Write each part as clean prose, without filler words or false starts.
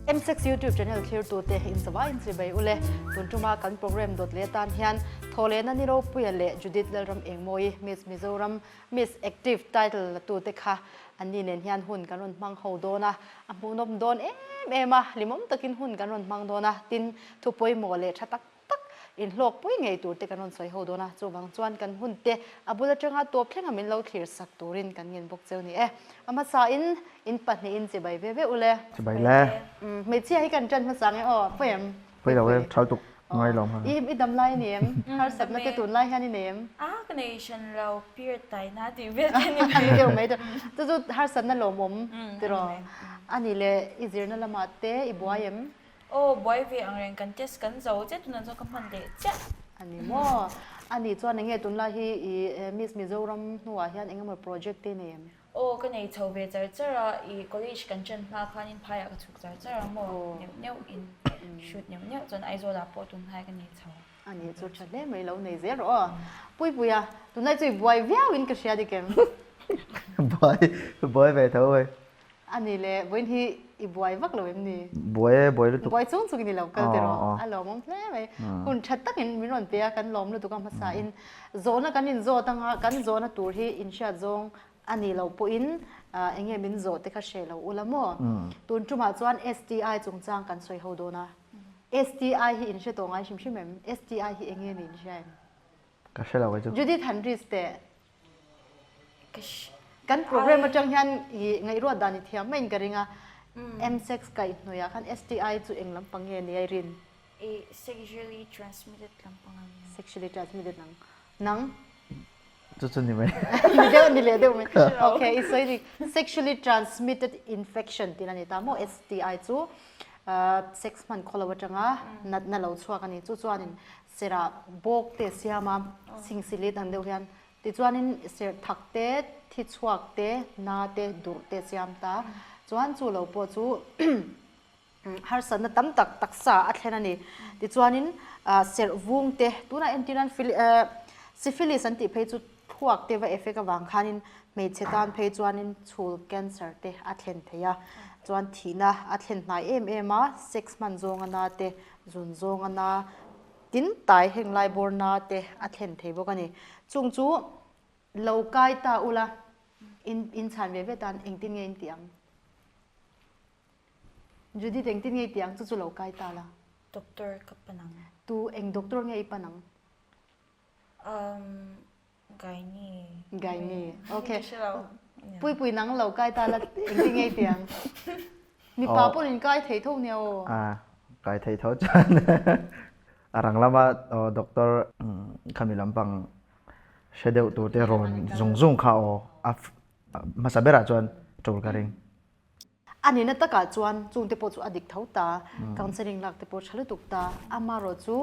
M6 YouTube channel thlirtute inzawai inchibai ule. Tun tuma kan program dawt leh atan hian Thawhlehna Ni Ropuia leh Judith Lalram Engmawi Miss Mizoram Miss Active title la tute kha anni nen hian hun kan rawn hmang ho dawn a, a hmuhnawm dawn em em a, hlimawm takin hun kan rawn hmang dawn a, tin thu pawimawh leh tha tak tak inhlawkpui ngei tur te kan rawn sawi ho dawn a, chuvang chuan kan hun te a bul atanga tawp thlenga min lo thlir sak turin kan ngen bawk cheu ni e. A hmasa in in pahnihin chibai ve ve ule. Chibai le. Hmeichhia hi kan tan hmasa nge aw, pawi em? Pawi lo e, thal tuk ngai lo hman. I dam lai ni em? Harsatna te tun lai hian i nei em? A ka nei hran lo, period taina tih vel te ni mai. Ni deuh mai deuh. Chu chu harsatna lawmawm tiraw? Ani le i zirna lamah te i buai em? Aw buai ve ang reng kan test kan zo chiah tunah chuan ka hman leh chiah. A ni maw? A nih chuan enge tunlai hi i Miss Mizoram hnuah hian engemaw project te i nei em? Aw ka nei chho ve char char a, i college kan ṭan hma khanin phaiah ka chhuk char char a maw neuh neuh in shoot neuh neuh chuan Aizawlah pawh tunlai ka nei chho. A nih chu ṭha hle mai lo nei zel rawh aw. Puipuia, tunlai chu i buai viau in ka hria dik em? Buai, buai ve tho mai. A ni le, vawiin hi i buai vak lo em ni? Buai e, buai lutuk. Buai chung chung in i lo kal tiraw? A lawmawm hle mai. Hun tha takin min rawn pe a, kan lawm lutuk a hmasa in zawhna kan inzawt anga kan zawhna tur hi inhriat zawng a nih loh pawhin eng nge min zawh te kha hre lo ula maw? Tun tumah chuan STI chungchang kan sawi ho dawn a. STI hi inhre tawh ngai hrim hrim em? STI hi eng nge ni inhria em? Ka hre lo kei chu. Judith Henrys teh Kan program atang hian i ngaihruat dan i thiam maiin ka ring a. M-sex kaihhnawih ah khan STI chu eng lampang nge ni a i rin? I sexually transmitted lampang a ni. Sexually transmitted nang. Nang? Chu chu ni mai. Ni deuh ni leh deuh mai. Okay, i sawi dik. Sexually transmitted infection tih a ni ta maw STI chu sex hman khaw lo atanga natna lo chhuak a ni. Chu chuanin serah bawk te siam a, singsilit ang deuh hian Tichuanin serh thak te, thi chhuak te, na te, durh te siam ta. Chuan chu lo pawh chu harsatna tam tak taksa a thlen a ni. Tichuanin serh vung te, tunah entir nan syphilis an tih phei chu thluak te va effect avang khanin hmeichhe tan phei chuanin chhul cancer te a thlen thei a. Chuan thihna a thlen hnai em em a, sex hman zawnga na te, zun zawnga na, Tin, tai heng lai bawrna te a thlen thei bawk a ni. Chung chu lo kai ta ula, in in chhan ve ve tan engtin nge in tih ang? Judith engtin nge i tih ang chu chu lo kai ta la? Doctor ka pan ang. Tu eng doctor nge i pan ang? Um, Gynae. Gynae, okay. Puipui nang lo kai ta la engtin nge i tih ang? Mipa pawhin in kai thei tho nia aw. A, kai thei tho chuan a rang lama doctor khami lampang hre deuh tur te rawn zung zung kha aw a hmasa berah chuan tul ka ring. A nihna takah chuan chungte pawh chu a dik tho ta, counselling lak te pawh tha lutuk ta, amarawh chu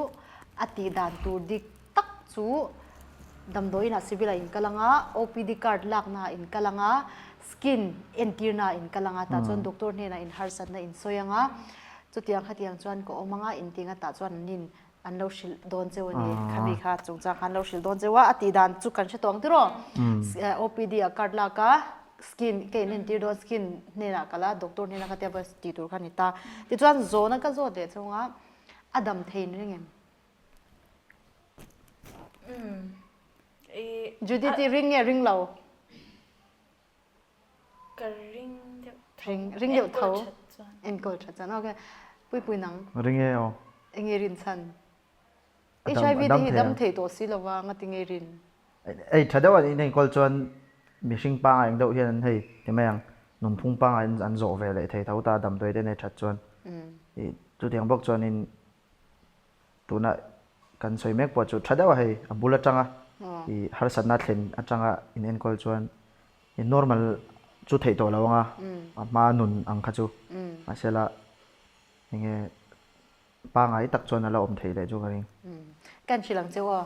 a tih dan tur dik tak chu damdawiin ah civil ah in kal anga, OPD card lakna ah in kal anga, skin entirna ah in kal anga tah chuan doctor hnenah in harsatna in sawi anga, chutiang khatiang chuan ka awm anga intinga tah chuan an in an lo hrilh dawn cheu a ni. Khami kha chungchang kha an lo hrilh dawn cheu a, a tih dan chu kan hre tawh ang tiraw? OPD ah card lak a, skin ka inentir dawn skin hnenah kal a, doctor hnenah kha tia va tih tur kha a ni ta. Tichuan zawhna ka zawt leh chhunga a dam thei in ring em? Judith i ring nge ring lo? Ka ring deuh tho. Ring, ring deuh tho. Enkawl that chuan. Enkawl that chuan. Okay. Puipui nang. Ring e aw. Enge rin chhan? HIV te hi dam thei tawh si lova nga ti nge rin? Ei tha deuh an in enkawl chuan mihring pangai ang deuh hian an hei ti mai ang nunphung pangai in an zawh ve leh thei tho ta damdawi te nei that chuan. Chutiang bawk chuan in Tuna kan sawi mek pawh chu tha deuh a hei, a bul atanga i harsatna thlen atanga in enkawl chuan i normal chu theih tawh lo anga a hma nun ang kha chu mahsela enge pangai tak chuan a la awm theih leh chu ka ring. Kan hrilh ang cheu aw.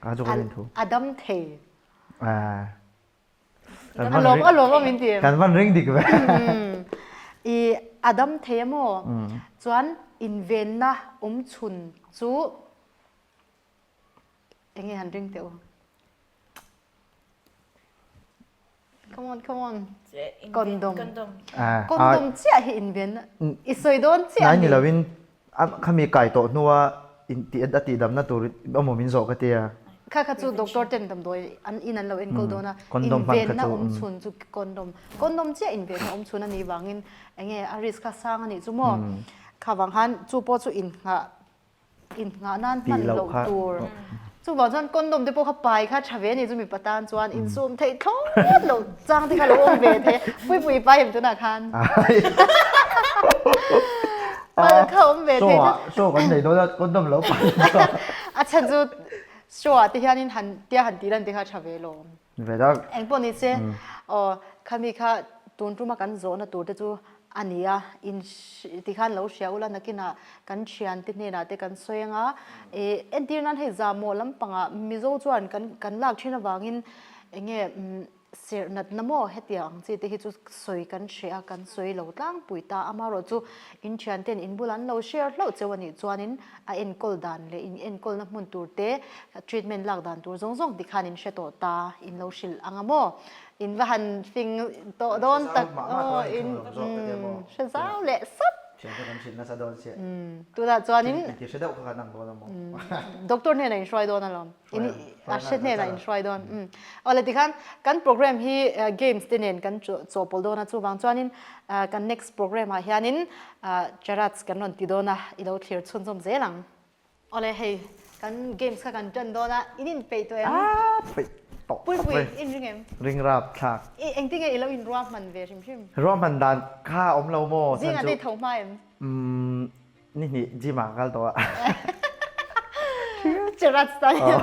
Ka chu ka rin thu. A dam thei. A lawm a lawm awm in ti em? Kan van ring dik ve. I a dam thei a maw? Chuan invenna awm chhun chu enge han ring teh u? Come on, come on. Condom. Condom chiah hi inven i sawi dawn chiah Nai ni loin khami kai tawh hnua in ti a tih damna tur emaw min zawh ka tia. Kha kha chu doctor ten damdawi an in an lo enkawl dawn a, invenna awm chhun chu condom. Condom chiah invenna awm chhun a nih vangin enge a risk kha sang a nih chu maw. Kha vang khan chu pawh chu innghah innghah nan hman loh tur. Chuvang chuan condom te pawh kha pai kha tha ve a ni chu mipa tan chuan insum theih thlawt loh chang te kha lo awm ve thei a, Puipui pai em tunah khan pal kha awm ve thei tlat. Show kan nei dawn a condom lo pai chuan. A chhan chu show ah te hianin han tia han tih lan te kha tha ve lawm. Ve tak. Engpawh ni se aw khami kha tun tuma kan zawhna tur te chu a ni a, in tikhan lo hria ula nakinah kan thiante hnenah te kan sawi anga ih entir nan hei zahmawh lampangah Mizo chuan kan kan lak thin avangin enge serh natna maw hetiang ang chi te hi chu sawi kan hre a kan sawi lo tlangpui ta amaherawh chu in thianten in bulah an lo share hlauh cheu a nih chuanin a enkawl dan leh in enkawlna hmun tur te, treatment lak dan tur zawng zawng tikhan in hre tawh ta, in lo hrilh ang a maw? In va han fing tawh dawn tak aw, in hre zau leh sap. Thiante kan hrilh nasa dawn chiah. Tunah chuanin. Inti hre deuh kha kan ang dawn a maw? Doctor hnenah in hruai dawn alawm. In a hre hnenah in hruai dawn. Awle tikhan kan program hi games te nen kan chawhpawlh dawn a, chuvang chuanin kan next program ah hianin Charats kan rawn ti dawn a, i lo thlir chhunzawm zel ang. Awle hei, kan games kha kan tan dawn a, in inpeih tawh em? Aaa peih tawh khawp mai. Puipui, in ring em? Ring rap thlak. I engtin nge i lo in ruahman ve hrim hrim? Ruahman dan kha a awm lo maw? Zingah te i tho hma em? Umm, ni hnih gym ah ka kal tawh a. Charats ta hian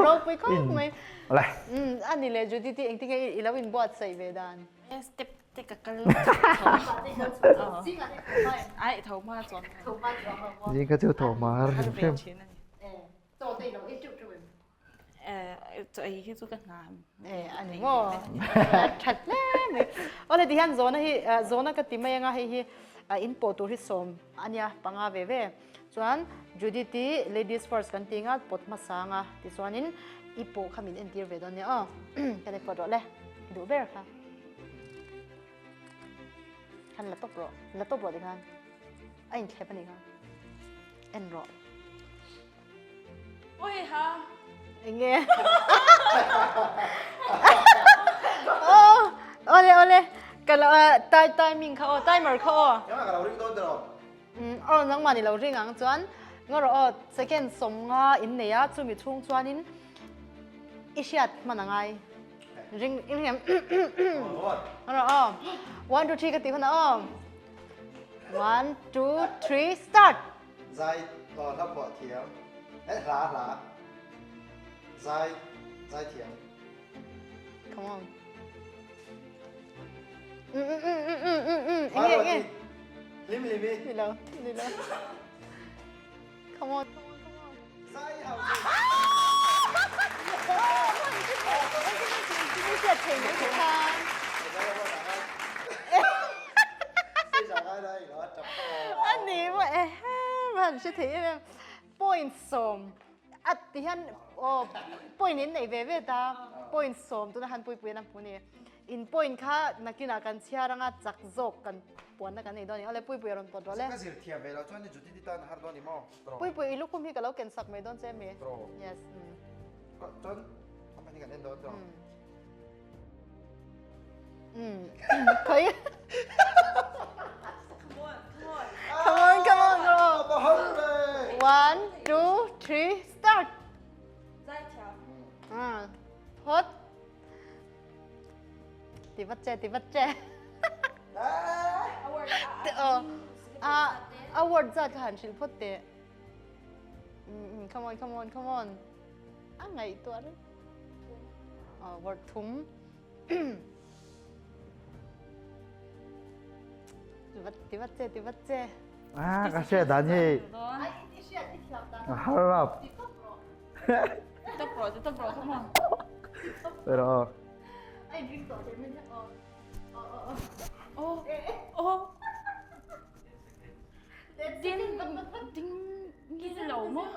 ropui khawp mai. Awle. Umm, a ni leh Judy ti engtin nge i lo inbuatsaih ve dan? Step Te ka kal Ai tho hma chuan. Tho hma chuan ho maw. Zing kha chu tho hma har hrim hrim. Chaw te i lo ei teuh teuh em? Chaw ei hi chu ka hna. Eh ani maw. That hle mai. Awle ti hian zawhna hi zawhna ka ti mai anga hei hi in pawh tur hi sawm ania panga ve ve. Chuan Judith i ladies first kan ti anga pawt hmasa anga tichuanin i pawh kha min entir ve dawn nia aw. Ka nei pawt rawh le. I duh ber kha. Khan la tawp rawh, la tawp rawh tikhan a inthlep a nih kha. En rawh. Oi ha. Enge? Oh, ole ole. Ka lo timing kha aw, timer kha aw. Nangmah ka lo ring dawn tawh. Aw, nangmah ni lo ring ang chuan ngaw rawh aw, second 50 in nei a, chumi chhung chuanin i hriat hman a ngai. Ring in ring em? Rawh aw. 1 2 3 ka tih hunah aw. 1 2 3 start. Zai aw hla phuah thiam. Eh hla hla. Zai zai thiam. Come on. Mm mm mm mm mm mm. Enge enge. Lim limi. Ni lo ni lo. Come on, come on, come on. Ani maw ehem han hre thei em em point sawm a ti hian aw point in nei ve ve ta point sawm tuna han puipui an a hmu ni In point kha nakinah kan chhiar anga chak zawk kan puanna kan nei dawn a ni. Awle Puipui a rawn pawt rawh le. Ka zir thiam ve loh chuan Judith i tan a har dawn a ni maw? Tawh. Puipui i lukhum hi ka lo ken sak mai dawn che a mi? Tawh. Yes. Chuan company kan en dawn tawh. Khawi. Come on, come on, come on. A har ve. One, two, three, start. Zaithiam. Hot. Ti vat che, ti vat che. A word zat kha han hrilh phawt teh. Come on, come on, come on. A ngaihtuah reng. Word thum. Ti vat che, ti vat che. Ah, ka hriat dan hi. A har rap. Ti tawp rawh. Tawp rawh, ti tawp rawh, come on. Pero. Ai drink tawh che min aw. Aw, aw. Ding, ding, ngil lo maw?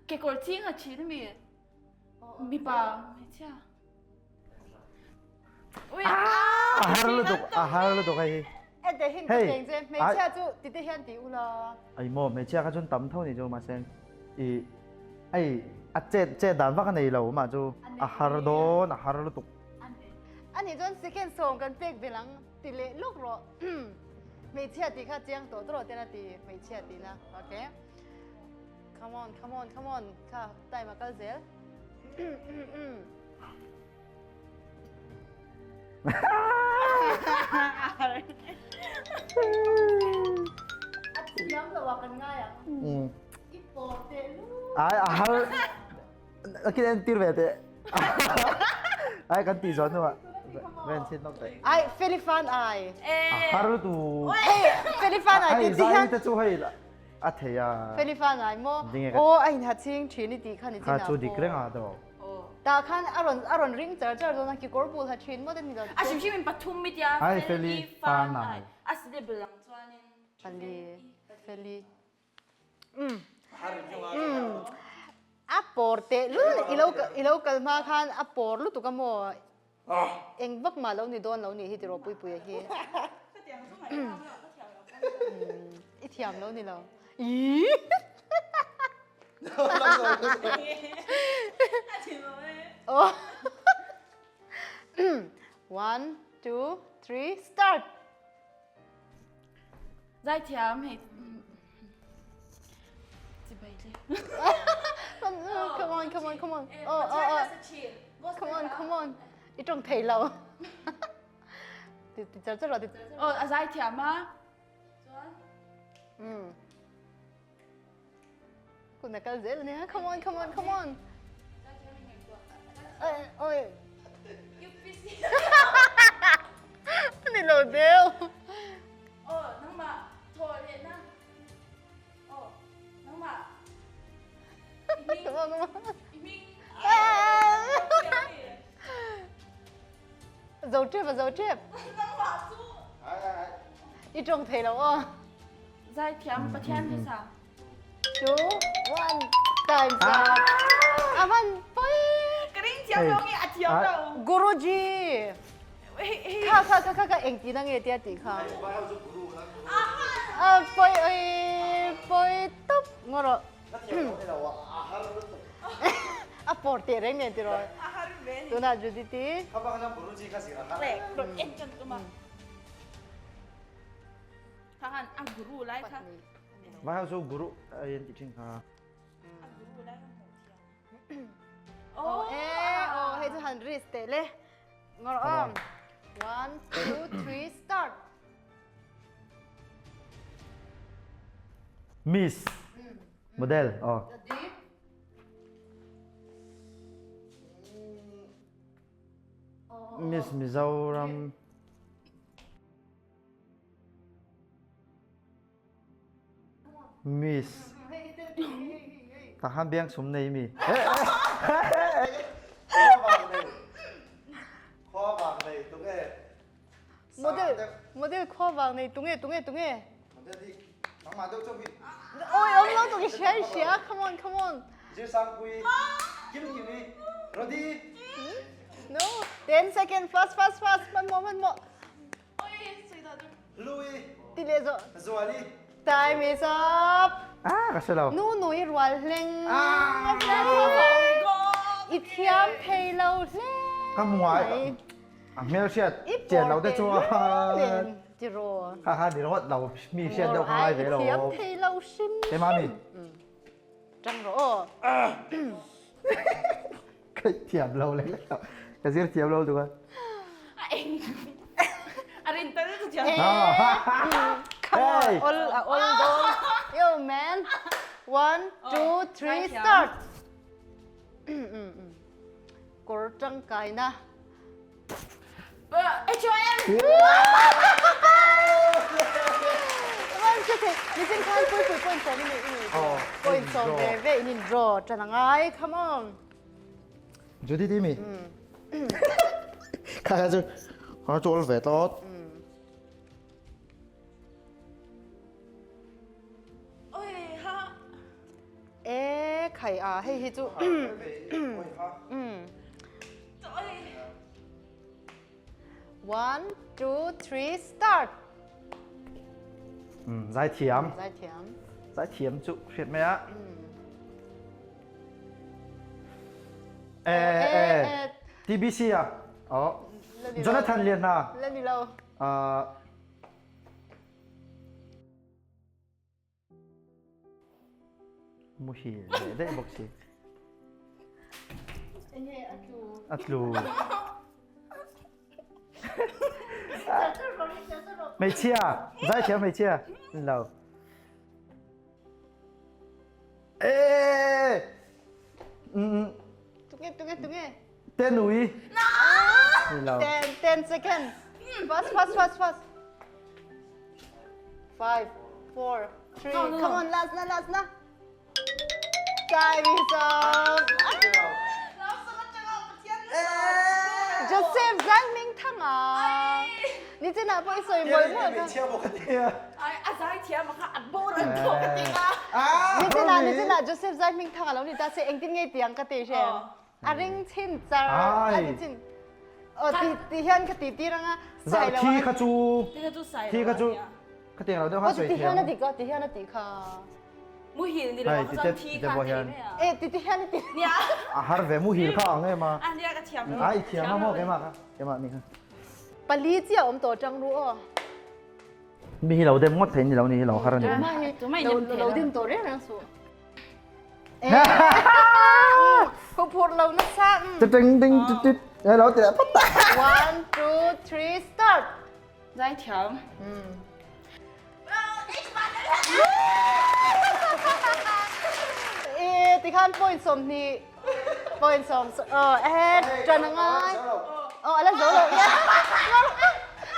Kekawr ching a thin ami? Mipa, hmeichhia. A har lutuk, a har lutuk hei hi. Ente hin ka teng che, hmeichhia chu ti te hian ti ula. Ai maw, hmeichhia kha chuan tam tho ni chu mahse i ai a chet chet dan vak a nei lo mah chu a har dawn, a har lutuk. Ani chuan second sawm kan pek belh ang ti leh lawk rawh. Hmeichhia tih kha chiang tawh tawh ten a ti hmeichhia tihna. Okay. Come on, come on, come on. Kha time a kal zel. A thiam lo a kan ngai ang. I pawh teh lu. Ai a har a kin en tir ve teh. Ai kan ti zawn hnuah ven chin lawk teh. Ai Felifan ai. A har tu. Hei Felifan ai ti ti hian. Zai te chu hei a thei a. Felifan ai maw. Aw a in ha ching thin i tih kha ni chin ah. Kha chu dik reng a do. Tah khan a rawn a rawn ring char char dawn a, kekawr bul ha thin maw te ni lo. A hrim hrim in pathum mi tia Ai Feli fan ai a syllable ang chuanin. Pali Feli umm umm a pawr teh lul i lo i lo kal hma khan a pawr lutuk a maw eng vak mah lo ni dawn lo nih hi tiraw Puipuia hi i thiam lo ni lo ii. One, two, three, start! Zaithiam hei chibai tle. Come on, come on, come on. Oh, oh, oh. Come on, come on. I tawng thei lo. Ti char char ti. Oh, a zaithiam a. Chuan. Mm. Kun a kal zel ania. Come on, come on, come on. Oi, oi. Ni lo deuh. Oh, nangmah thaw leh na. Oh, nangmah. Come on, come on. Zo tep a zo tep. Nangmah chu. I tawng thei lo aw. Zaithiam Pathian hmasa. 2, 1, time's up. A van poi. Ka ring thiam lo nge a thiam lo. Guruji. Kha kha kha kha kha eng ti na nge tia ti kha. A poi oi poi top ngoro. A por te reng nen ti ro. Tuna Juditi. En chan tuma. Kha han a guru lai kha. Vai ho chu guru a in ti thin kha. A guru lai kha hmuh thiam. Oh e oh hei chu han risk teh le. Ngor awm. 1 2 3 start. Miss model oh. Miss Mizoram. Miss. Tah khan biang sum nei mi. Khua vang nei tunge. Model model khua vang nei tunge tunge tunge. Model hi nangmah deuh chauh hi. Oi om lo tuk i hria i hria come on come on. Zirsangpui Kim Kimi Rodi. No 10 second fast fast fast hmanhmawh hmanhmawh. Louis. Ti leh zawh. Zuali. Time is up. Ah, ka hre lo. Nu nui rual hleng. Ah. I thiam thei lo hle. Ka hmuai. A hmel hriat chian lo te chuan. Ti ro. Ha ha ni rawt lo mi hriat deuh ka ngai ve lo. I thiam thei lo hrim. Te mami. Tang ro aw. Ka thiam lo lek lek tawh. Ka zir thiam lo tuk a. A eng. A rin tal chu thiam. Come on, ol a ol dawn. Yo man. One, two, three, start. Kawr tangkaina. H&M. Nichin khan pui pui point sawm in in point sawm ve ve in in draw tan angai come on. Judy ti mi. Kha kha chu kha chu ve tot. Oi ha. E khai a hei hi chu. One, two, three, start! Um, zaithiam. Zaithiam. Zaithiam chu hriat mai a. Eh, eh, TBC a. Oh. Jonathan Lian na. La ni lo. Uh, Muhil leh daih bawk si. Enge a tlu. A tlu. Hmeichhia, zaithiam hmeichhia. Ni lo. Ee! Mm. Tunge tunge tunge. Tenui. Ni lo. 10 10 seconds. Fast fast fast fast. 5 4 3 No, no, come on last na last na. Time is up. Joseph Zai Ming Thang a. Ni chen ah pawh i sawi mawi mawi kha. Hmeichhia bawk a tia. Ai a zai thiam a kha a bawr an thawk a ti a. Ni chen ah ni chen ah Joseph Zai Ming Thang a lo ni ta se engtin nge tiang ka ti hre. A ring chin char a ni chin. Aw ti ti hian ka ti tir anga sai lo. Thi kha chu Thi kha chu sai lo. Thi kha chu kha tiang lo deuh khan sawi thiam. Ti hian a ti ka ti hian a ti kha. Muhil ni lo kha chuan thi kha ti mai a. E ti ti hian a ti. Nia. A har ve muhil kha ang em a. A nia ka thiam lo. Ai thiam a maw keimah kha keimah ni kha. Pali chiah awm tawh tang ru aw. Mi hi lo dem ngawt thei ni lo ni hi lo har a ni. Tumah hi lo dim tawh reng reng suh. Ku phur lo nasa. Ting ting tit tit. Hello ti leh phawt ta. One, two, three, start. Zai thiam. E tikhan point 20 point sawm ờ e tran ang ai. Ờ ala zo lo.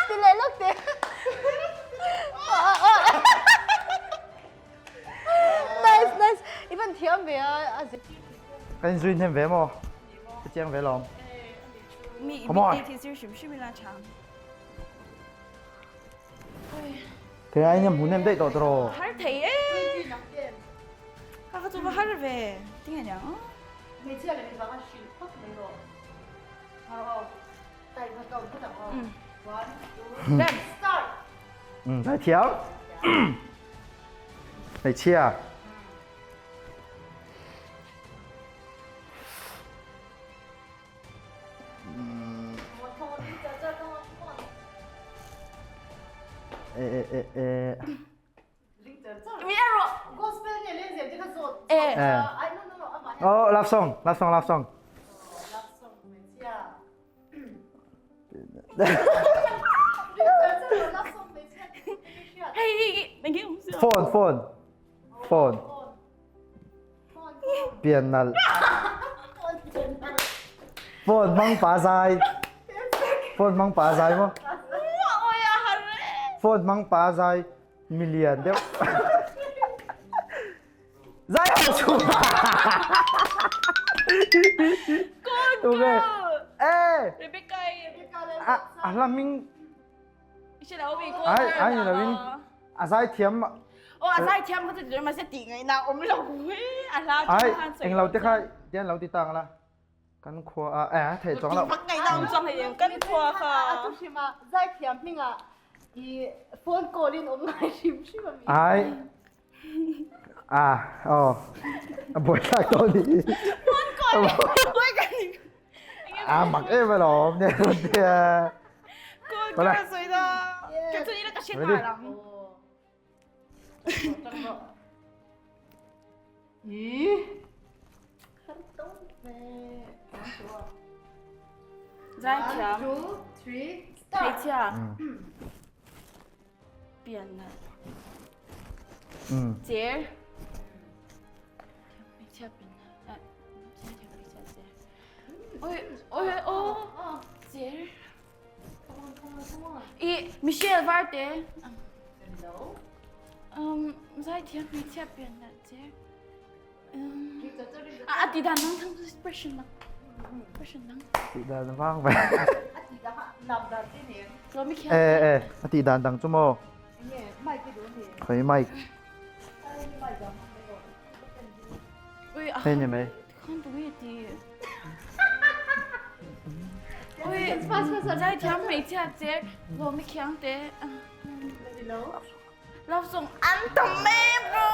Ti leh lawk te. Nice nice. I van thiam ve a a Kan in zui hnem ve maw? Ka chiang ve lawm. Mi Come on. mi ti sir hrim hrim ila tha. Kei ai hnem hu hnem daih tawh tawh. Har thei e. Ka ka chu va har ve. Tinge niang. Hmeichhia leh mipa kha hrilh phawt mai rawh. Har aw. Tai va kau phawt ang aw. One, two, start. Um, zai thiam. Hmeichhia. E e e e. Gospel nge lengzem te kha zawt. E. Ai no no no amah hian. Oh, love song, love song, love song. Love song hmeichhia. Phone, phone, phone. Pian nalh. Phone hmang pa zai. Phone hmang pa zai maw? Phone hmang pa zai milian deuh. Zai ho chu. Good Ok. girl. Ê, Rebecca. a a hla hming Ai ai ni loin a zai thiam Aw a zai thiam kha chu ti mahse tih ngaihna awm lo hi a hla ai englo te kha tian lo ti tang la kan khua a eh thei chuang lo Tih vak ngaihna awm chuang hei kan khua kha A chu hrim a zai thiam hming ah i phone call in awm ngai hrim hrim ami. Ai a aw a buai thlak tawh ni Phone call buai ka ni A mak em alawm nia rawn ti a. Good girl sawi da. Ka chu ila ka hre nghal ang. Zai thiam. 2 3 start. Hmeichhia. Pian na. Cher. Hmeichhia pian na. Hmeichhia cher. Oi oi oh. Cher. I Michelle Varte. Hello. Um, zai thiam hmeichhia pian na cher. Um, a ti dan nang thang expression nang. Expression nang. Ti dan vang ve. A ti dan lam dan ti ni. Lo mi khian. E e a ti dan dang chu maw. Nge mic i duh ni. Khoi mic. Ui a. Hei ni mai. Khan tu nge ti. Ui, zaithiam hmeichhia che Lawmi Khiang te. Love song an tam e bro.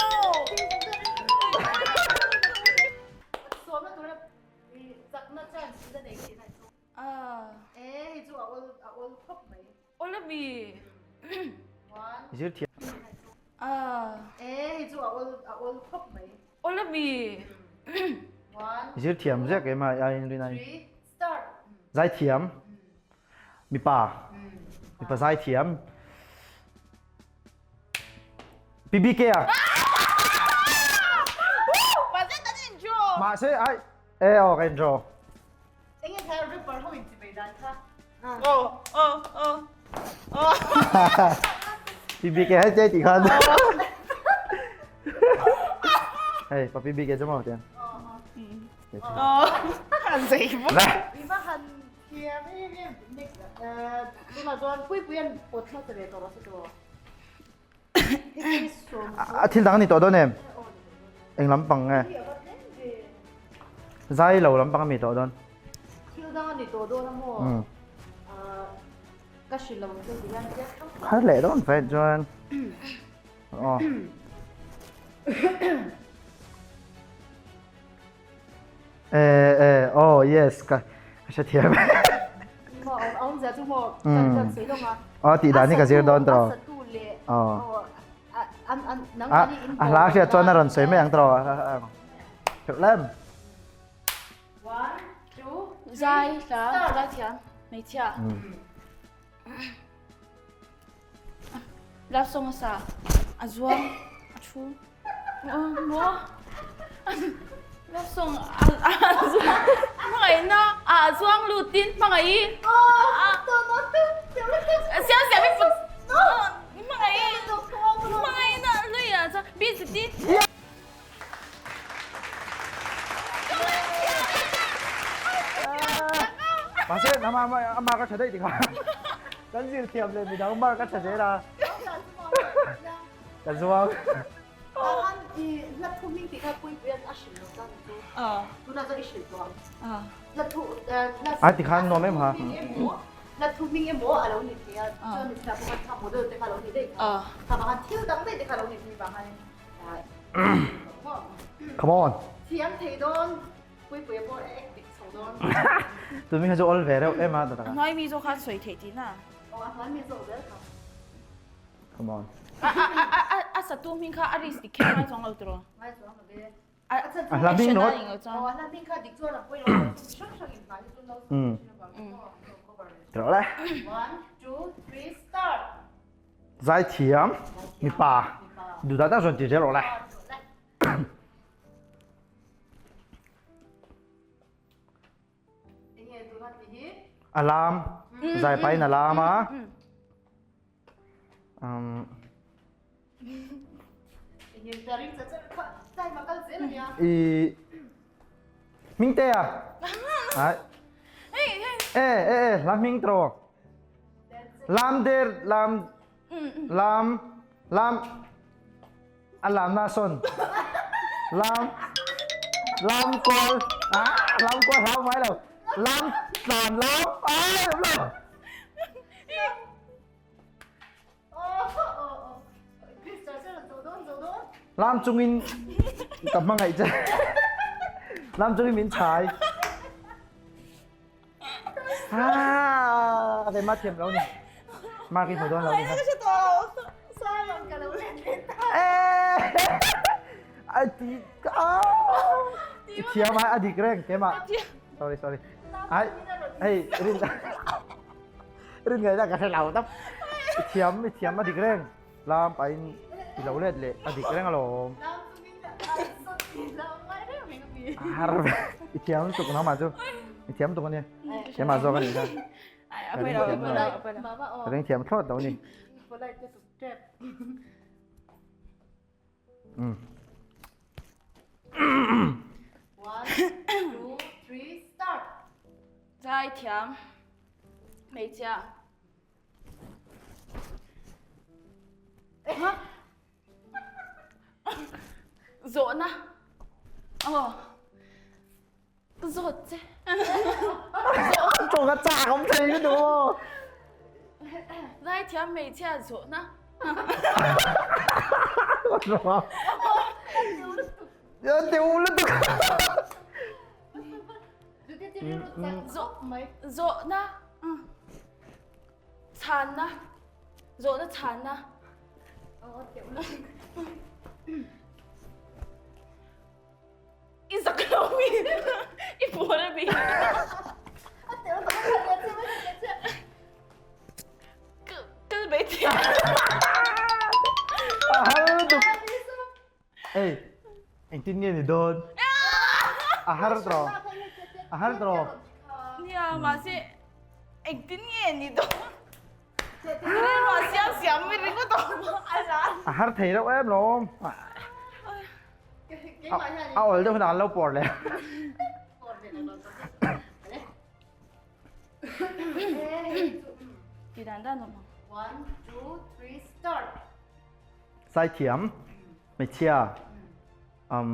Sawmna tura chakna chance la nei thin a chu. E hei chu a awl a awl khawp mai. Awl a mi. Zir thiam. E hei chu a awl a awl khawp mai. Awl a mi. Zir thiam zek em a in rin ai. Zai thiam. Mipa. Mipa zai thiam. PBK a. Mahse kan in draw. Mahse ai e aw kan in draw. Enge kha rapper ho in chi bai dan kha. Oh oh oh. Oh. PBK hai che ti khan. Hei pa PBK chu maw tiang. Oh. Han zei bawk. I va han thiam em em next tunah chuan Puipuian pawt hmasa ve tawh rawh se tawh. A thil dang a ni tawh dawn em? Eng lampang nge? Zai lo lampang a mi tawh dawn. Thil dang a ni tawh dawn a maw? Ka hrilh lo ang che ti hian chiang thang thang. Har leh dawn fai chuan. Aw. Eh eh oh yes ka ka hre thiam e. Maw a awmzia chu maw kan kan sawi lawng a. Aw tih dan hi ka zir dawn tawh. A satu leh aw an an nang ani in a hla hriat chuan a rawn sawi mai ang tawh. Theuh lem. One, two, three, Zai hla zai thiam hmeichhia. Love song a sa a zuang a thu maw love song a zuang hmangaihna a zuang lutin hmangaih siam siam i put hmangaih hmangaihna lui ah chuan busy ti. Mahse ama ama ka tha daih tikha. Kan zir thiam leh midang mark a tha zel a. Ka zuang. An i hla thu hming tih kha Puipuian a hrilh lo tan chu. Tunah chuan i hrilh tawh ang. Hla thu hla A tikhan nuam em ha. Hla thu hming emaw a lo ni thei a. Chuan mi thla pawh khan kha model te kha a lo ni daih kha. Kha vang khan thil dang daih te kha a lo ni thei vang khanin. Come on. Thiam thei dawn, Puipuia pawh a ek dik chho dawn. Tumi kha chu awl ve reuh em a ta taka. A hnuai mi zawk kha sawi theih tihna. Aw a hnuai mi zawk zel kha. Come on. A a a a a satu hming kha a risk dik kher ngai chuang lo tiraw? Ngai chuang lo ve. A A hla hming rawt. Aw a hla hming kha dik chuan a pawi lo. Hrang hrang in hla hi chu no sawi thin avang in maw cover ve. Tiraw le. One, two, three, start. Zaithiam mipa duh tak chuan ti zel rawh le. A lam zai pain a lam a. I Hmingte a. Ai. E e e lam hming tro. Lam der lam lam lam a lam na sawn lam lam kawl a lam kawl hlau mai lo lam tlan lam ai lo. Lam chungin ka hmangaih che lam chungin min chhai. Ah, a ma thiam lo ni. Ma ki hmu dawn lo ni ha. Ai ti ka. Thiam ai a dik reng ke ma. Sorry sorry. Ai hei rin rin ngai da ka hre lo tap. Thiam i thiam a dik reng. Lam pain i lo let leh a dik reng alawm. Har ve. I thiam tuk nangmah chu. I thiam tuk ania. Keimah zawk a nih kha. Ka ring thiam lo. Ka ring thiam thlawt lo ni. Um. One, two, three, start. Zai thiam. Hmeichhia. Zawhna. Aw. Ka zawt che. Tawng a chak awm thei lutuk aw. Zaithiam hmeichhia zawhna. Teuh lutuk. Zawhna. Chhanna. Zawhna chhanna. I zak lo mi. I pawl a mi. Kal bai te. A har lutuk. Ei, engtin nge ni dawn? A har tawh. A har tawh. Nia, mahse engtin nge ni dawn? Rilru a siam siam mi ringawt awm a la. A har thei reuh em lawm. A awl deuh hunah an lo pawr leh. Ti dan dan awm ang. One, two, three, start. Saithiam, hmeichhia, um,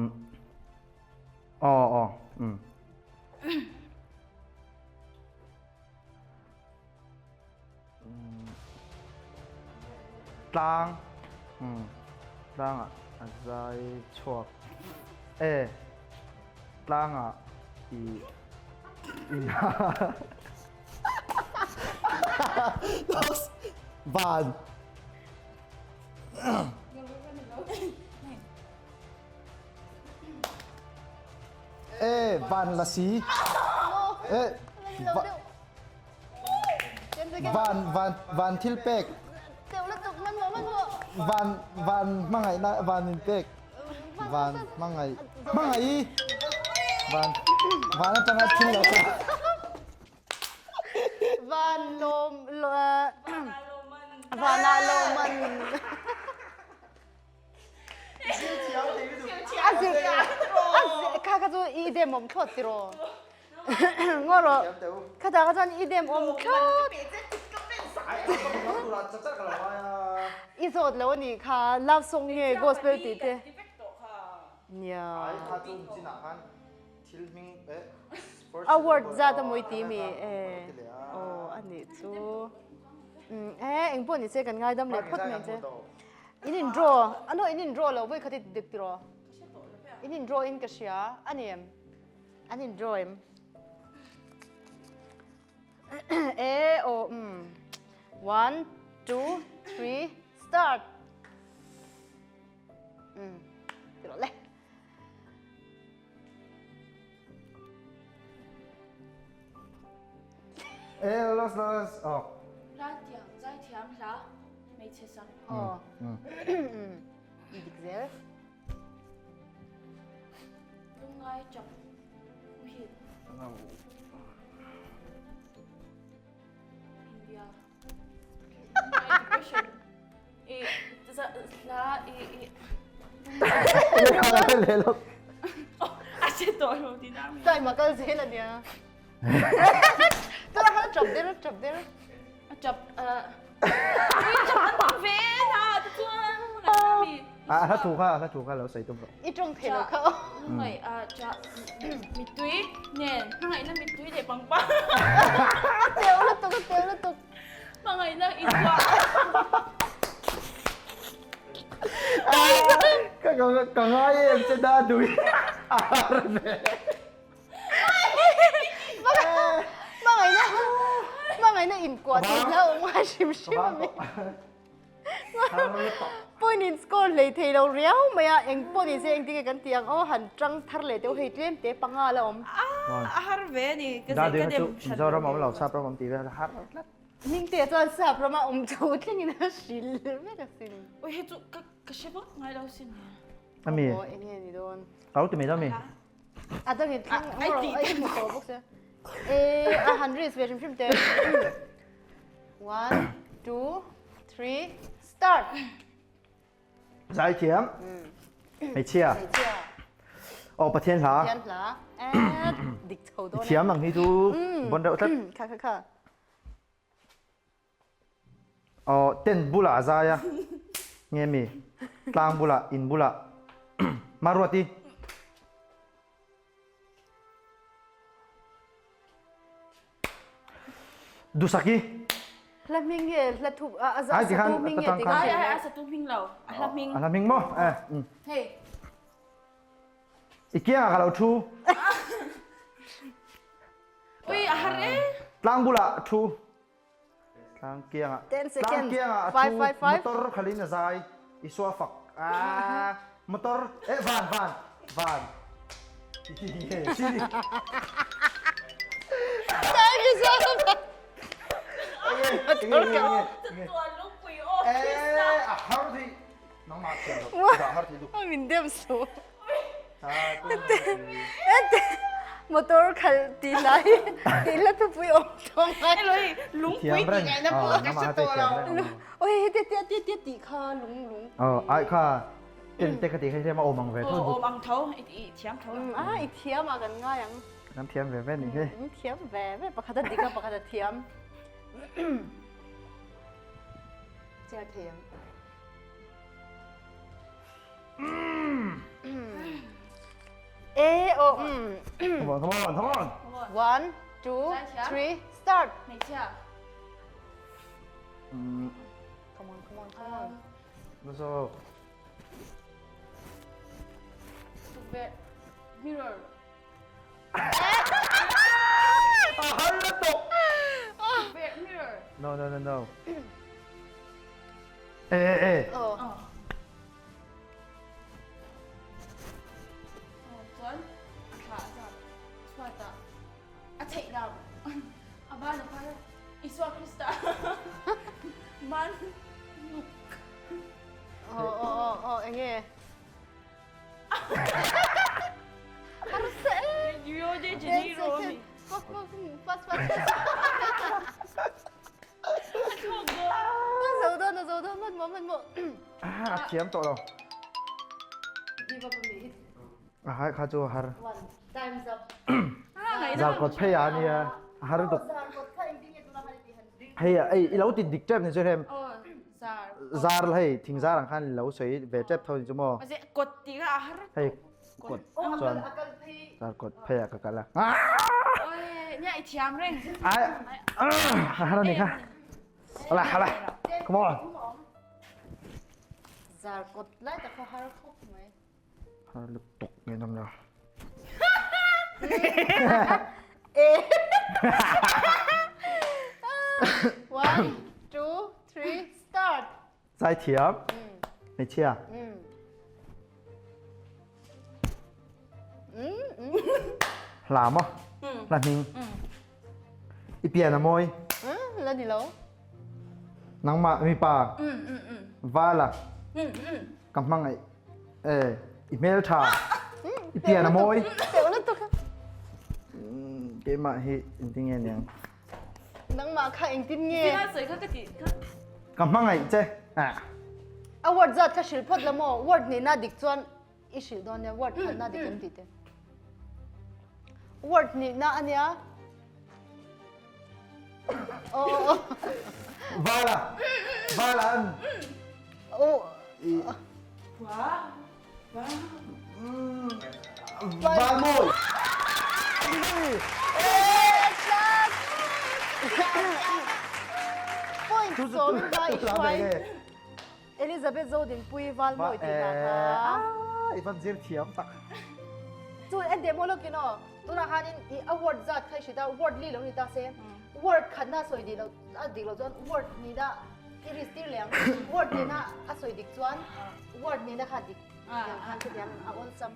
aw aw, um. Tlang tlangah a zai chhuak e tlangah i i van e van la si e Van van van thil pek. Van van hmangaihna van in pek. Van hmangaih hmangaih van van atanga thil lo chu. Van lawm vana lawman. A zir a zir kha kha chu i dem awm thlawt tiraw. Ngaw rawh. Khatah kha chuan i dem awm thlawt. I zawt lo a nih kha love song nge gospel tih te. Nia. A word zat a mawi ti mi e. Aw a nih chu. E engpawh ni se kan ngaidam leh phawt mai che. In in draw ano in in draw lo vawi khat i dik tiraw. In in draw in ka hria a ni em. An in draw em. E o um. One, two, three, start. Um. Tiraw le. E los los ok. Raltiang zaithiam hla hmeichhe sak. Aw. Dik zel. Lungngai chak muhil. India. Lungngai depression. I hla i i. A che tawh lo ti na mi. Taima kal zel a nia. Tuna khan a chap der a chap der. A chap ui chap an tam ve na te chuan mi. A hla thu kha a hla thu kha lo sawi tum rawh. I tawng thei lo kha. Lungngaih a cha mittui nen hmangaihna mittui leh pangpar. A teu lutuk a teu lutuk. Hmangaihna inkuah. Ka ka ngai em che da dui. A har ve. Hmangaihna hmangaihna inkuah tih hla awm ngai hrim hrim a mi. Point in score hlei thei lo riau mai a, eng pawh ni se engtin nge kan tih ang aw han tang thar leh deuh hei tlem te panga la awm. A har ve a ni ka Da ding chu Mizoram a awm lo sap ram a awm tih vel a har tlat. Hmingtea chuan sap rama awm tho thlengin a hrilh vek asin. Ui hei chu ka ka hre vak ngai lo sin. Ami. Aw eng nge ni dawn. Ka lo ti mai dawn mi. A dangin thlang Ai tih ai hmu tawh bawk sia. E a han risk ve hrim hrim te. One, two, three, start. Zaithiam. Hmeichhia. Hmeichhia. Aw Pathian hla. Pathian hla. Eh, dik chho dawn. Thiam ang hi chu bon reuh tlat. Kha kha kha. Aw tent bulah a zai a. Nge mi? Tlang bulah, in bulah. Maruati. Dusaki. Hla hming nge hla thu a satu hming nge ti khan. Ai ai a satu hming lo a hla hming. A hla hming maw? Eh. Hei. I kiangah ka lo thu. Ui a har e. Tlang bulah thu. Tlang kiangah. 10 seconds. Tlang kiangah a Five, thu. five, five. Motor khalin a zai. Isua fak. Ah, motor. Eh, van, van, van. Thank you so much. Motor ka. Tuan lungpui aw Krista. Eh, a har thi. Nangmah thiam lo. Dah har thi du. Min dem su. Motor khal ti lai ti la thu pui om thong ai. Eloi lungpui ti ngai na pawh ka hre tawh lo. Oi he te te te te ti kha lung lung. Ờ ai kha ten te kha ti kha xem ôm ang ve tho. Ôm ang tho i thiam tho. A i thiam a kan ngai ang. Kan thiam ve ve ni he. Thiam ve ve pakhat a dik a pakhat a thiam. Chia thiam. E o um. Come on, come on, come on. One, two, three, start. Hmeichhia. Come on, come on, come on. Let's go. Tukverh mirror. A har na tawh. Tukverh mirror. No, no, no, no. E e e. Oh. Chuan a thla a zat chhuatah a theih lo. A ban a phar Isua Krista man nuk. Oh oh oh oh enge. Harsa e. Rio de Janeiro mi. Fast fast fast. A zo dawn a zo dawn hmanhmawh hmanhmawh. Ah a thiam tawh lo. Give up a mi. A hai kha chu a har. One time's up. Zarkawt phei ah ania a har tuk. Zarkawt kha engtin nge tuna khan i ti han. Hei ei i lo ti dik tep ni chu hem. Zar. Zar hei thing zar ang khan i lo sawi ve tep tho ni chu maw. Kawt ti kha a har. Hei kawt chuan zarkawt phei ah ka kal a. Nia i thiam reng. Ai a har ani kha. Hala hala. Come on. Zarkawt lai tak kha har khawp mai. Har lutuk nge nam lo. One, two, three, start. Zaithiam. Hmeichhia. Hla maw? Hla hming. I pian a mawi. La ni lo. Nangmah mipa. Vala. Ka hmangaih. Eh, i hmel tha. I pian a mawi. Teuh lutuk. Keimah hi engtin nge niang? Nangmah kha engtin nge? Tina sawi kha ka tih kha. Ka hmangaih che. Ah. A word zat kha hrilh phawt la maw? Word nihna dik chuan i hrilh dawn nia, word khatna dik em tih te. Word nihna a nia. Oh, oh, oh. Vala. Vala an. Oh. I. Wa. Wa. Valmawi. Point sawmin hma i hruai. Elizabeth Zodinpuii Valmawi tih hna kha. I van zir thiam tak. Chu en demo lawkin aw. Tunah khanin i a word zat kha i hrilh a, word li lo ni ta se. Word khatna sawi dik lo a dik lo chuan word nihna i risk tir leh ang. Word nihna a sawi dik chuan word nihna kha dik tiang khan chutiang a awlsam.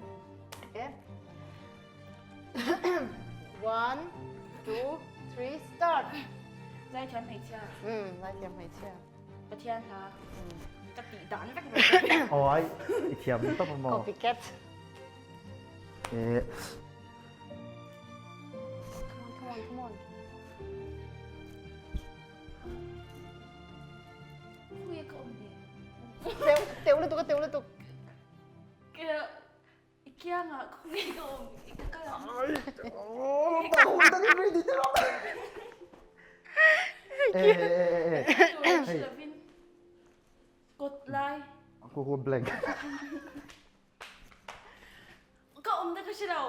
One, two, three, start. Zaithiam hmeichhia. Zaithiam hmeichhia. Pathian hla ka tih dan vek mai. Aw ai i thiam tawp a maw. Copycat. Eh. Come on, come on, come on. Khuia ka awm ni. Teu, teu lutuk a teu lutuk. I kiangah khuia ka awm i ka kal ang. Eh eh eh eh. Hei. Kawt lai. Ku ku blank. Ka awm na ka hre lo.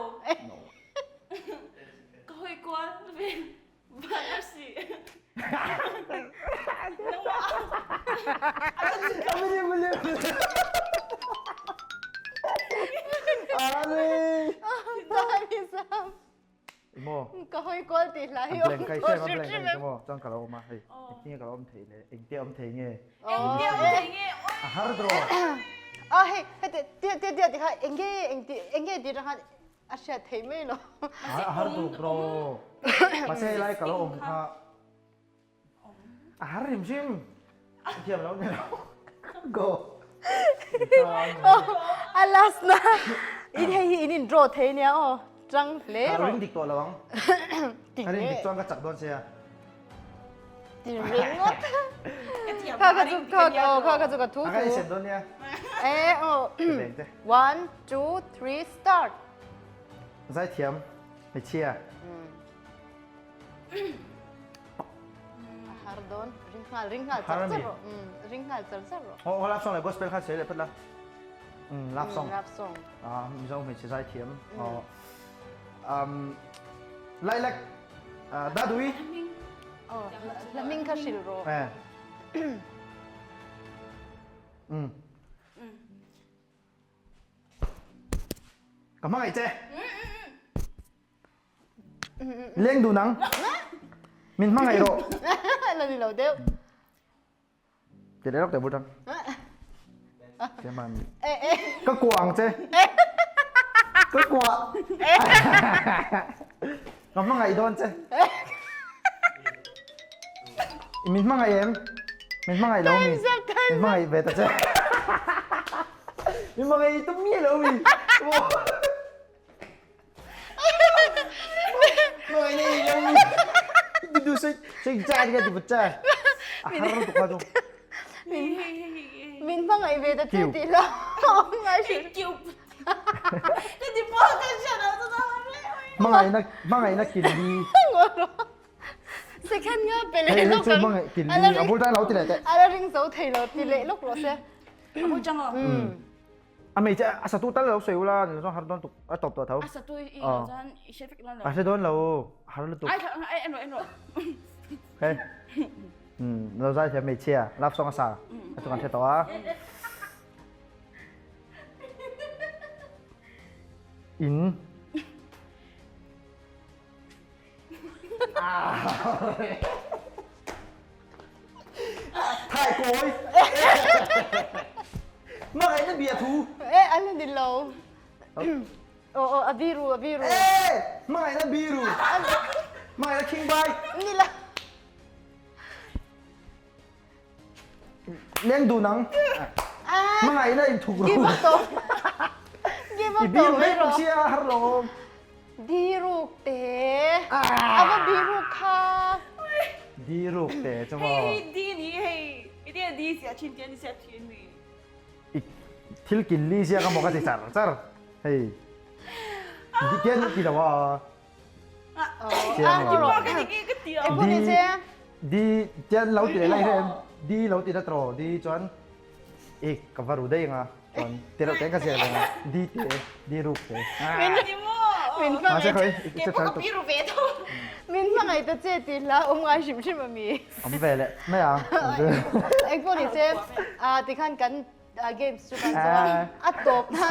Ka hawi kual ve van arsi. Ka hawi kual tih hla hi awm tawh hrim hrim em? Chuan ka lo awm a hei engtin nge ka lo awm theih le engtia awm thei nge Engtia awm thei nge a har draw A hei heti tia tia tia ti kha enge engti enge tih atang khan a hriat theih mai lo A har tuk draw mahse helai ka lo awm kha A har hrim hrim. A thiam lo ni lo. Go. A last na. In hei hi in in draw thei nia aw. Tang hle ro. Ka ring dik tawh lo ang. Ka ring dik chuan ka chak dawn sia. Ti ringawt. Kha kha chu kha aw kha kha chu ka thu thu. A ka in sem dawn nia. E aw. 1 2 3 start. Zai thiam. Hmeichhia. A har dawn. Ring nghal, ring nghal char char rawh. Ring nghal char char rawh. Oh, love song leh gospel kha sawi leh phawt la. Love song. Love song. Ah, Mizo hmeichhe zai thiam. Oh. Um, Lilac. Dadui. Oh, la ming kha hril rawh. Eh. Um. Ka hmangaih che. Leng duh nang. Min hmangaih rawh. La ni lo deuh. Ti leh lawk teh bul tang. Keman. Ka kuah ang che. Ka kuah. Ka hmangaih dawn che. Min hmangaih em? Min hmangaih lo mi. Min hmangaih ve ta che. Min hmangaih tum mi lo mi. Min hmangaih ve ta che tih lo Hmangaihna killi. Second nga pe leh lawk ang. Hmangaih killi. A bul tan lo ti leh teh. A la ring zo thei lo ti leh lawk rawh se. A bul tang aw. A hmeichhe a satu tal lo sawi ula ni chuan har dawn tuk a tawp tawh tho. A satu i lo chuan i hre vek dawn lo. A hre dawn lo har lutuk. Ai ai en rawh en rawh. Hey. Um lo zai thiam hmeichhia love song a sa a chu kan hre tawh a. In Thai kawi. Hmangaih na bia thu. Eh, an la ni lo. Oh, oh, a biru, a biru. Eh, hmangaih na biru. Hmangaih na khingbai. Ni la. Leng du nang. Hmangaih na in thuk ro. Give up to. Give up I biru to reng bawk sia har lo. Biruk te. Ava biruk kha. Biruk te chu maw. Hei di ni hei. I tia di sia thin tia ni sia thin ni. I thil kin li sia ka maw ka ti char char. Hei. Di tian ti lo a. Di tian lo ti lai em di lo ti na tro di chuan e ka va ru dei nga chuan ti reuh te ka ziak ve nga di te di ruk te min hmangaih min hmangaih ta che ti hla awm ngai hrim hrim ami awm ve le mai ang engpawh ni che tikhan kan games chu kan chuan a tawp nan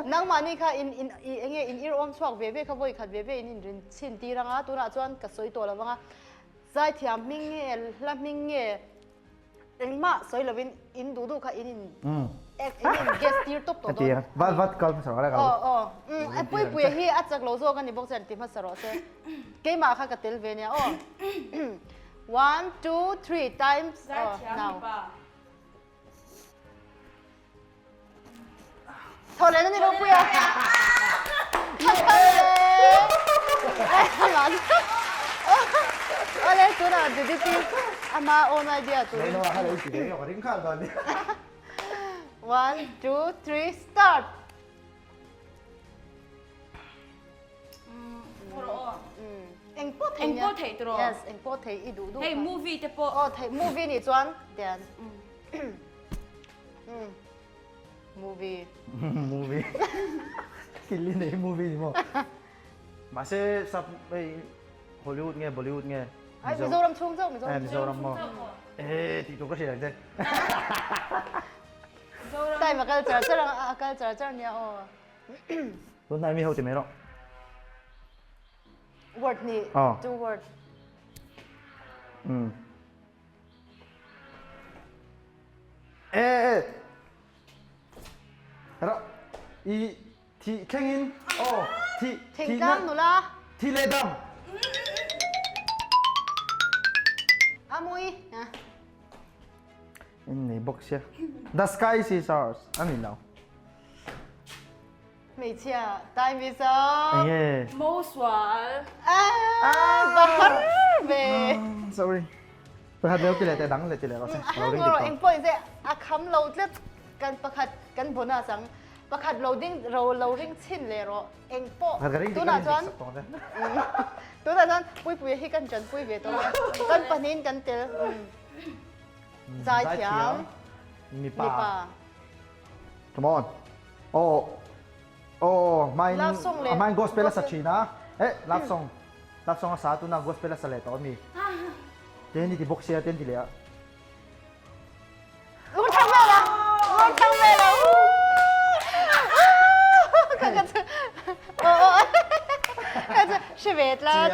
nangmahni kha in in enge in ir awm chhuak ve ve kha vawi khat ve ve in inrin chhin tir anga tunah chuan ka sawi tawh lo anga zaithiam hming nge hla hming nge engmah sawi lovin in duh duh kha in in in in guess tir tawp tawh dawn vat vat kal hmasa rawh aw aw pui puia hi a chak lo zawk a ni bawk chuan ti hmasa rawh se keimah kha ka tel ve nia aw 1 2 3 times now Tho leh na ni ropui a. Ole tuna Diditi ama own idea turin. No, no, iti ve ka ring khal dan. 1 2 3 start. Eng pawh thei Eng pawh thei tiraw? Yes, eng pawh thei i duh duh. Hei movie te pawh. Aw thei movie nih chuan tian. Movie. Movie. Killi nei movie ni maw? Mahse sap hei Hollywood nge Bollywood nge? Ai Mizoram chhung chauh Mizoram. Eh Mizoram maw. Eh tih tur ka hria ang che. Time a kal char char a kal char char nia aw. Tun hnai mi ho ti mai rawh. Word ni two word. Um. Eh eh. Ra i Thih thlengin aw thih Thingtlang nula. Thi leh dam. A mui. In nei bawk sia. The sky is ours a ni lo. Hmeichhia time is up. Enge. Mo sual. Ah, bahar ve. Sorry. Pakhat leo ti leh te dang leh ti leh rawh se. Lo ring dik tawh. Eng pawh in se a kham lo tlat kan pakhat kan bonus ang. Pakhat lo ding ro lo ring chhin leh rawh eng pawh tunah chuan tunah chuan Puipuia hi kan tanpui ve tawh a kan pahnihin kan tel zaithiam mipa Come on oh oh main love song leh main gospel a sa thin a eh love song love song a sa tuna gospel a sa leh tawh ami te ni ti bawk sia ten ti leh a Lungthang vel a! Lungthang vel a! Ka ka chu aw ka chu hre ve tlat.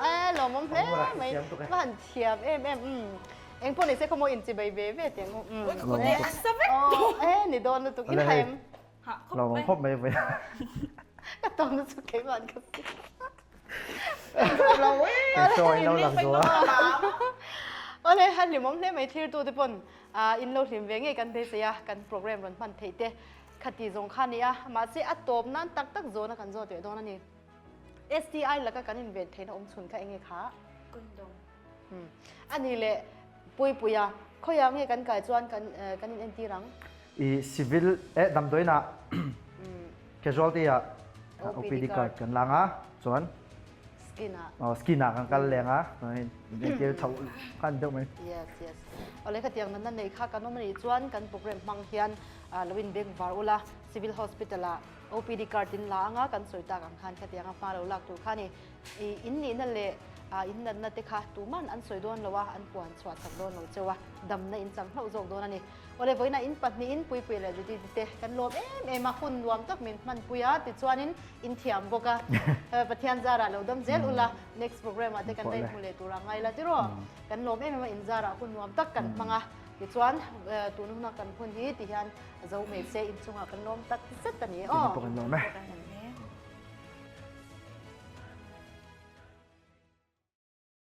Eh lawmawm hle mai. Va han thiam em em. Eng pawh ni se khawmaw in chibai ve ve teh ang u. Eh ni dawn lutuk in haim. Lawmawm khawp mai vawi. Ka tawng na chu keimah an ka si. Sawi lo lang zo a. Awle han hlimawm hle mai thlir tu te pawn in lo hlim ve ngei kan beisei a kan program rawn hman theih te khati zawng kha ni a mahse a tawp nan tak tak zawna kan zawt leh dawn a ni. STI laka kan inven theihna awm chhun kha enge kha? Condom. A ni leh Puipuia khawiah nge kan kai chuan kan kan in entir ang? I civil eh damdawiinah casualty ah OPD card kan lang a chuan skin ah oh skin ah kan kal leng a chuan in entir chho khan deuh mai. Yes yes. Awle khatiang natna nei kha kan awm anih chuan kan program hmang hian lo in beng var ula civil hospital ah OPD card in la anga kan sawi tak ang khan khatiang a hma lo lak tur kha ni. I in nihna leh in natna te kha tuman an sawi dawn lo a, an puan chhuah chak dawn lo cheu a, damna in chang hlauh zawk dawn a ni. Awle vawiinah in pahnihin Puipuia leh Judith te kan lawm em em a, hun nuam tak min hmanpui a, tichuanin in thiam bawk a, Pathian zarah lo dam zel ula, next program ah te kan la inhmu leh tur a ngai la tiraw? Kan lawm em em a, in zarah hun nuam tak kan hmang a, tichuan tun huna kan hun hi tihian zo hmeichhe inchungah kan lawm tak zet a ni aw. Kan lawm e.